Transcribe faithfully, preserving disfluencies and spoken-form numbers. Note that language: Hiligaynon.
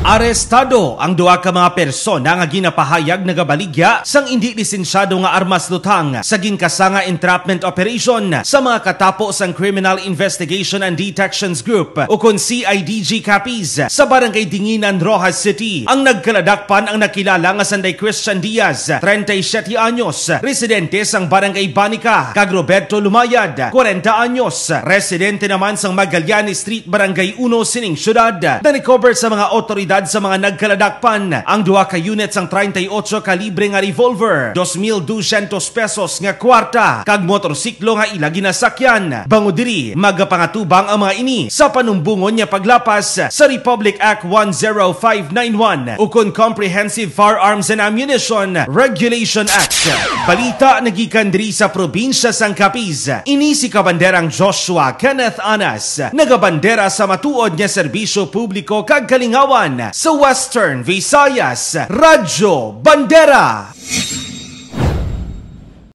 Arestado ang duha ka mga persona nga ginapahayag nagabaligya sang indi lisensyado nga armas lutang sa ginkasanga entrapment operation sa mga katapo sang Criminal Investigation and Detections Group, ukon C I D G Capiz, sa Barangay Dinginan, Roxas City. Ang nagkaladakpan ang nakilala nga sanday Christian Diaz, treinta y siete anyos, residente sang Barangay Banica, kag Roberto Lumayad, kwarenta anyos, residente naman sang Magallanes Street, Barangay Uno sining siyudad. Na-recover sa mga awtoridad sa mga nagkaladakpan ang duha ka unit sang treinta y ocho kalibre nga revolver, dos mil dosyentos pesos nga kwarta, kag motorsiklo nga ila ginasakyan. Bangod diri, magapangatubang ang mga ini sa panumbongon nga paglapas sa Republic Act one zero five nine one ukon Comprehensive Firearms and Ammunition Regulation Act. Balita nagikan diri sa probinsya sang Capiz. Ini si Kabanderang Joshua Kenneth Anas, nagabandera sa matuod nga serbisyo publiko kag kalingawan sa Western Visayas, Radyo Bandera.